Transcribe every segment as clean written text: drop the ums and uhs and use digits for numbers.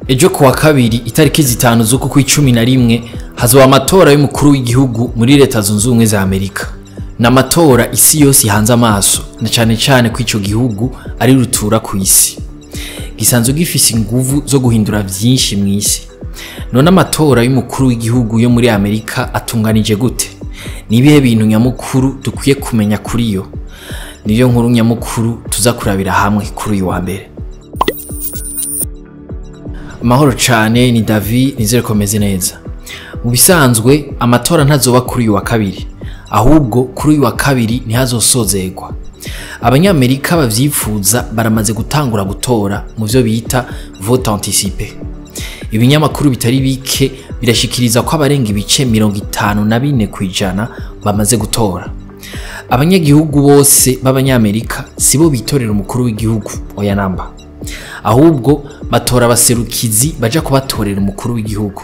Ejo kuwa kabiri itariki 5 z'uku kw'icumi na rimwe hazoba amatora y'umukuru w'igihugu muri Leta Zunze Ubumwe za Amerika. N'amatora isi yose ihanze amaso, na cane cane ko ico gihugu ari rutura ku isi. Gisanzwe gifise inguvu zo guhindura vyinshi mw'isi. None amatora y'umukuru w'igihugu yo muri Amerika atunganije gute? Ni ibihe bintu nyamukuru dukwiye kumenya kuri yo? Niyo nkuru nyamukuru tuza kurabira hamwe kuri uyu wa mbere. Amahoro cane, ni David, nizere ko meze neza. Mu bisanzwe amatora ntazoba kuri uyu wa kabiri, ahubwo kuri uyu wa kabiri ntihazosozegwa. Abanyamerika bavyifuza baramaze gutangura gutora mu vyo bita vote anticipée. Ibinyamakuru bitari bike birashikiriza ko abarenga ibice 54% bamaze gutora. Abanyagihugu bose b'abanyamerika sibo bitorera umukuru w'igihugu, oya namba. Ahubwo batora abaserukizi baja kubatorera umukuru w'igihugu.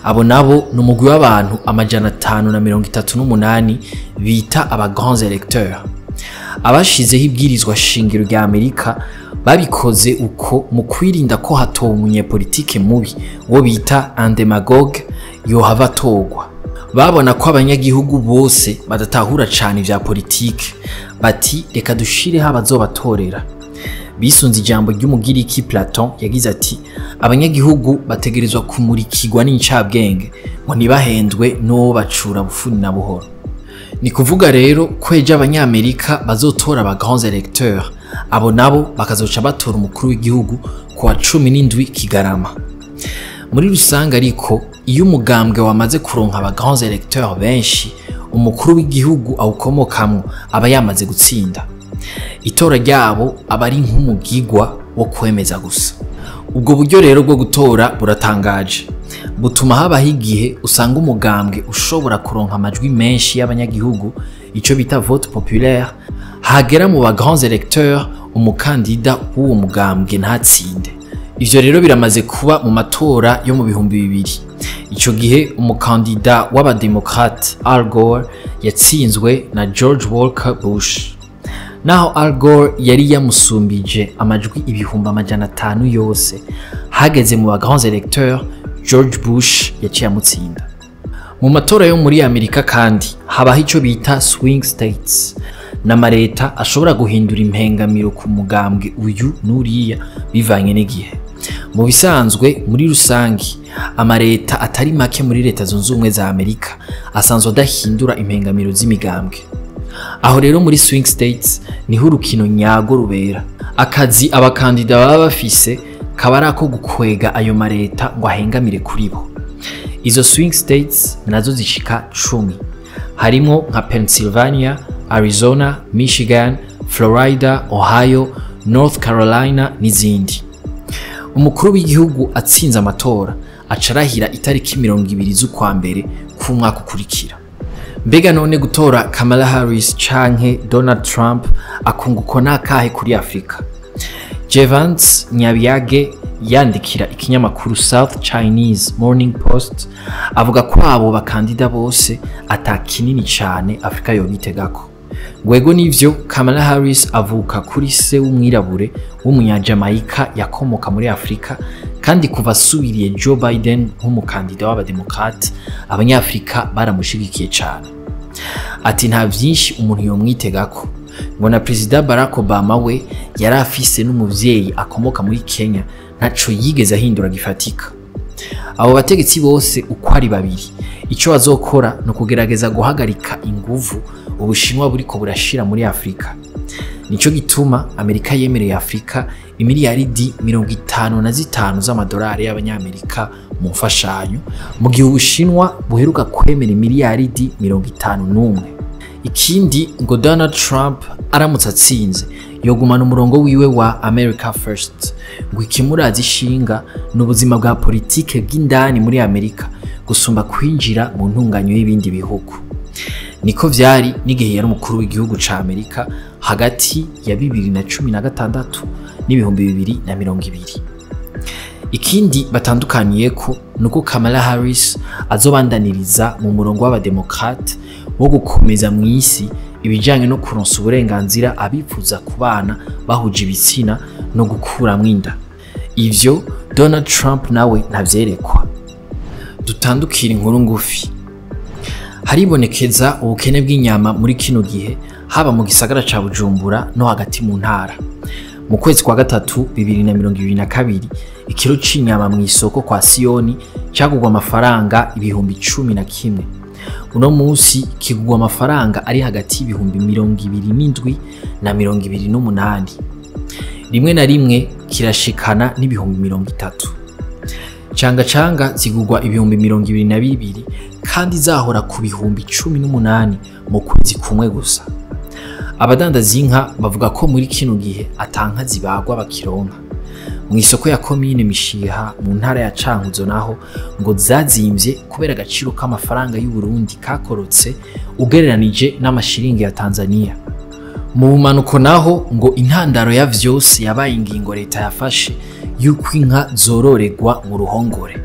Abo nabo ni umugwi w'abantu 538 bita aba grands électeurs. Abashizeho ibwirizwa shingiro rya Amerika babikoze uko mu kwirinda ko hatowe umunyepolitike mubi wo bita un démagogue yohava atorwa. Babona ko abanyagihugu bose badatahura cane ivya politike, bati reka dushireho abazobatorera. Bisunze ijambo ry'umugiriki Platon yagize ati abanyagihugu bategerezwa kumurikirwa n'incabwenge ngo ntibahendwe n'uwo bacura bufuni na buhoro. Ni kuvuga rero ko ejo abanyamerika bazotora aba grands électeurs, abo nabo bakazoca batora umukuru w'igihugu ku wa 17 Kigarama. Muri rusange ariko iyo umugambwe wamaze kuronka aba grands électeurs benshi, umukuru w'igihugu awukomokamwo aba yamaze gutsinda. Itora ryabo aba ari nk'umugigwa wo kwemeza gusa. Ubwo buryo rero bwo gutora buratangaje, butuma habaho igihe usanga umugambwe ushobora kuronka amajwi menshi y'abanyagihugu, ico bita vote populaire, hagera mu ba grands électeurs umukandida w'uwo mugambwe ntatsinde. Ivyo rero biramaze kuba mu matora yo mu 2000. Ico gihe umukandida w'abademokrate Al Gore yatsinzwe na George Walker Bush. Naho Al Gore yari yamusumbije amajwi 500,000 yose, hageze mu ba grands électeurs George Bush yaciye amutsinda. Mu matora yo muri Amerika kandi habaho ico bita swing states, n'amareta ashobora guhindura impengamiro ku mugambwe uyu n'uriya bivanye n'igihe. Mu bisanzwe muri rusangi amareta atari make muri Leta Zunze Ubumwe za Amerika asanzwe adahindura impengamiro z'imigambwe. Aho rero muri swing states niho urukino nyago rubera. Akazi abakandida baba bafise kaba ari ako gukwega ayo mareta ngo ahengamire kuri bo. Izo swing states nazo zishika 10, harimwo nka Pennsylvania, Arizona, Michigan, Florida, Ohio, North Carolina n'izindi. Umukuru w'igihugu atsinze amatora aca arahira itariki 20 z'ukwa mbere k'umwaka ukurikira. Mbega none gutora Kamala Harris canke Donald Trump akunguko nakahe kuri Afrika? Jevans Nyabiage yandikira ikinyamakuru South Chinese Morning Post avuga ko abo bakandida bose ata kinini cane Afrika yobitegako. Ngwego nivyo, Kamala Harris avuka kuri se w'umwirabure w'umunyajamaika yakomoka muri Afrika, kandi kuva asubiriye Joe Biden nk'umukandida w'abademokrate abanyafrika baramushigikiye cane. Ati nta vyinshi umuntu yomwitegako. Ngo na Perezida Barack Obama we yari afise n'umuvyeyi akomoka muri Kenya, ntaco yigeze ahindura gifatika. Abo bategetsi bose uko ari babiri, ico bazokora ni ukugerageza guhagarika inguvu Ubushinwa buriko burashira muri Afrika. Nico gituma Amerika yemereye Afrika imiliyaridi 55 z'amadolari y'abanyamerika mu mfashanyo, mu gihe Ubushinwa buheruka kwemera imiliyaridi 51. Ikindi ngo Donald Trump aramutse atsinze yogumana umurongo wiwe wa America First, ngo ikimuraza ishinga ni ubuzima bwa politike bw'indani muri Amerika gusumba kwinjira mu ntunganyo y'ibindi bihugu. Niko vyari n'igihe yari umukuru w'igihugu ca Amerika hagati ya 2016 n'2020. Ikindi batandukaniye ko nuko Kamala Harris azobandaniriza mu murongo w'abademokrate wo gukomeza mw'isi ibijanye no kuronsa uburenganzira abifuza kubana bahuje ibitsina no gukuramwo inda. Ivyo Donald Trump nawe ntavyerekwa. Dutandukira inkuru ngufi. Haribonekeza ubukene bw'inyama muri kino gihe, haba mu gisagara ca Bujumbura no hagati mu ntara. Mu kwezi kwa gatatu 2022, ikiro c'inyama mu isoko kwa Siyoni cagurwa amafaranga 11,000. Uno munsi kigurwa amafaranga ari hagati y'27,000 na 28,000. Rimwe na rimwe kirashikana n'30,000. Canga canga zigurwa 22,000 kandi zahora ku 18,000 mu kwezi kumwe gusa. Abadandaza inka bavuga ko muri kino gihe atanka zibagwa bakironka. Mu isoko ya komine Mishiha mu ntara ya Cankuzo naho ngo zazimvye kubera agaciro k'amafaranga y'u Burundi kakorotse ugereranije n'amashiringi ya Tanzania. Mu bumanuko naho ngo intandaro ya vyose yabaye ingingo leta yafashe yuko inka zororerwa mu ruhongore.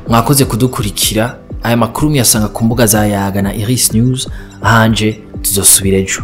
Mwakoze kudukurikira. Aya makuru muyasanga ku mbuga za Yaga na Iris News. Ahanje tuzosubira ejo.